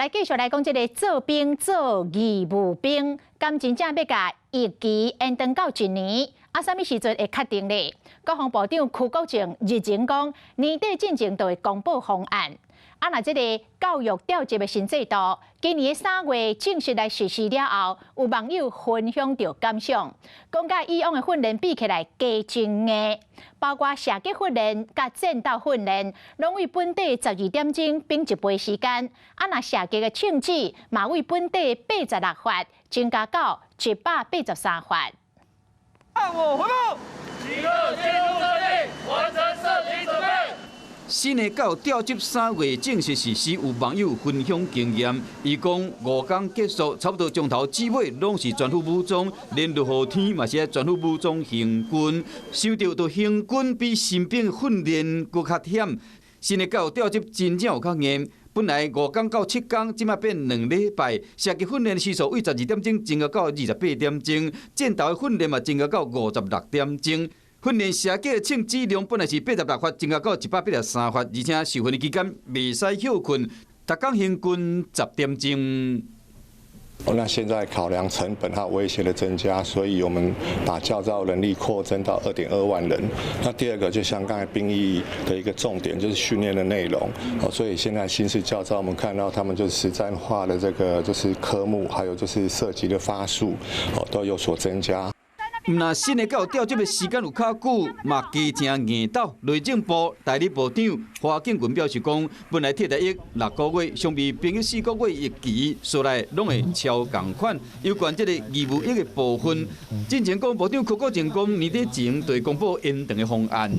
來繼續來講這个做兵做義務兵，敢真正欲共役期延長到一年？啊，啥物時陣會確定咧？國防部長邱國正日前講，年底進前就會公布方案。啊，若這个教育調職的新制度，今年3月正式來實施了後，有網友分享著感想，講佮以往的訓練比起來加真硬，包括射擊訓練佮戰鬥訓練，攏為本底12點鐘變一倍時間。啊，若射擊的槍支嘛為本底86發，增加到183發。我回報，即刻進入陣地，完成射擊準備。新的教育調職3月正式實施，有網友分享經驗，伊講5工結束，差不多鐘頭至尾攏是全副武裝，連落雨天嘛是愛全副武裝行軍。想著著行軍比新兵訓練閣較險。新的教育調職真正有較硬，本來5工到7工，這馬變2禮拜。射擊訓練時數為12點鐘增加到28點鐘，戰鬥的訓練嘛增加到56點鐘。訓練射擊的槍支量本來是86發，增加到183發，而且受訓的期間袂使歇睏，逐工行軍10點鐘。那現在考量成本和威脅的增加，所以我們把教召人力擴增到2.2萬人。那第二個就像剛才兵役的一個重點，就是訓練的內容。所以現在新式教召，我們看到他們就是實戰化的這個就是科目，還有就是射擊的發數，都有所增加。毋若新的教育調職的時間有較久，嘛加誠硬鬥。內政部代理部長華景群表示講，本來替代役6個月，相比兵役4個月役期，煞來攏會超仝款。有關這个義務役的部分，進前講部長柯國正講年底前就會公布延長的方案。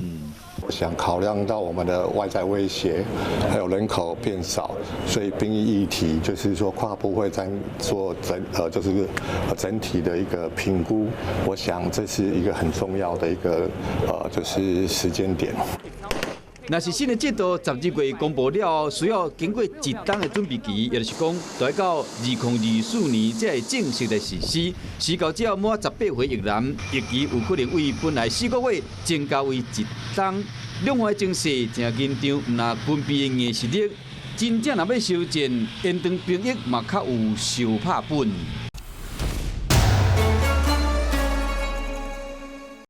我想考量到我們的外在威脅，還有人口變少，所以兵役議題就是說跨部會在做就是整體的一個評估。我想這是一個很重要的一個就是時間點。若是新的制度12月公布了後，需要經過一冬的準備期，也就是講，愛到2024年才會正式來實施。時到這滿18歲役男，役期有可能為本來4個月增加為一冬。兩岸情勢誠緊張，毋若軍備的硬實力，真正若欲相戰，延長兵役嘛較有相拍本。